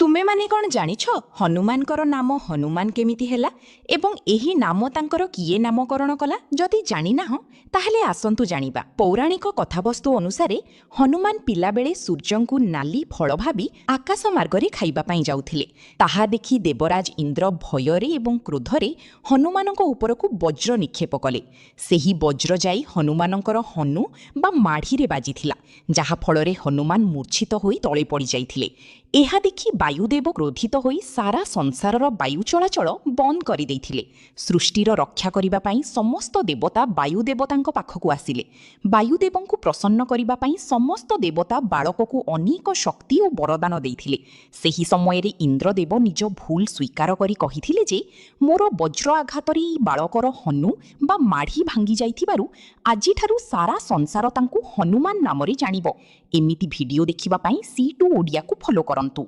ତୁମେମାନେ କ'ଣ ଜାଣିଛ ହନୁମାନଙ୍କର ନାମ ହନୁମାନ କେମିତି ହେଲା ଏବଂ ଏହି ନାମ ତାଙ୍କର କିଏ ନାମକରଣ କଲା? ଯଦି ଜାଣିନାହଁ, ତାହେଲେ ଆସନ୍ତୁ ଜାଣିବା। ପୌରାଣିକ କଥାବସ୍ତୁ ଅନୁସାରେ ହନୁମାନ ପିଲାବେଳେ ସୂର୍ଯ୍ୟଙ୍କୁ ନାଲି ଫଳ ଭାବି ଆକାଶ ମାର୍ଗରେ ଖାଇବା ପାଇଁ ଯାଉଥିଲେ। ତାହା ଦେଖି ଦେବରାଜ ଇନ୍ଦ୍ର ଭୟରେ ଏବଂ କ୍ରୋଧରେ ହନୁମାନଙ୍କ ଉପରକୁ ବଜ୍ର ନିକ୍ଷେପ କଲେ। ସେହି ବଜ୍ର ଯାଇ ହନୁମାନଙ୍କର ହନୁ ବା ମାଢ଼ିରେ ବାଜିଥିଲା, ଯାହାଫଳରେ ହନୁମାନ ମୂର୍ଚ୍ଛିତ ହୋଇ ତଳେ ପଡ଼ିଯାଇଥିଲେ। ଏହା ଦେଖି ବାୟୁଦେବ କ୍ରୋଧିତ ହୋଇ ସାରା ସଂସାରର ବାୟୁ ଚଳାଚଳ ବନ୍ଦ କରିଦେଇଥିଲେ। ସୃଷ୍ଟିର ରକ୍ଷା କରିବା ପାଇଁ ସମସ୍ତ ଦେବତା ବାୟୁଦେବତାଙ୍କ ପାଖକୁ ଆସିଲେ। ବାୟୁଦେବଙ୍କୁ ପ୍ରସନ୍ନ କରିବା ପାଇଁ ସମସ୍ତ ଦେବତା ବାଳକକୁ ଅନେକ ଶକ୍ତି ଓ ବରଦାନ ଦେଇଥିଲେ। ସେହି ସମୟରେ ଇନ୍ଦ୍ରଦେବ ନିଜ ଭୁଲ ସ୍ୱୀକାର କରି କହିଥିଲେ ଯେ, ମୋର ବଜ୍ର ଆଘାତରେ ଏଇ ବାଳକର ହନୁ ବା ମାଢ଼ି ଭାଙ୍ଗି ଯାଇଥିବାରୁ ଆଜିଠାରୁ ସାରା ସଂସାର ତାଙ୍କୁ ହନୁମାନ ନାମରେ ଜାଣିବ। ଏମିତି ଭିଡିଓ ଦେଖିବା ପାଇଁ ସି ଟୁ ଓଡ଼ିଆକୁ ଫଲୋ କରନ୍ତୁ।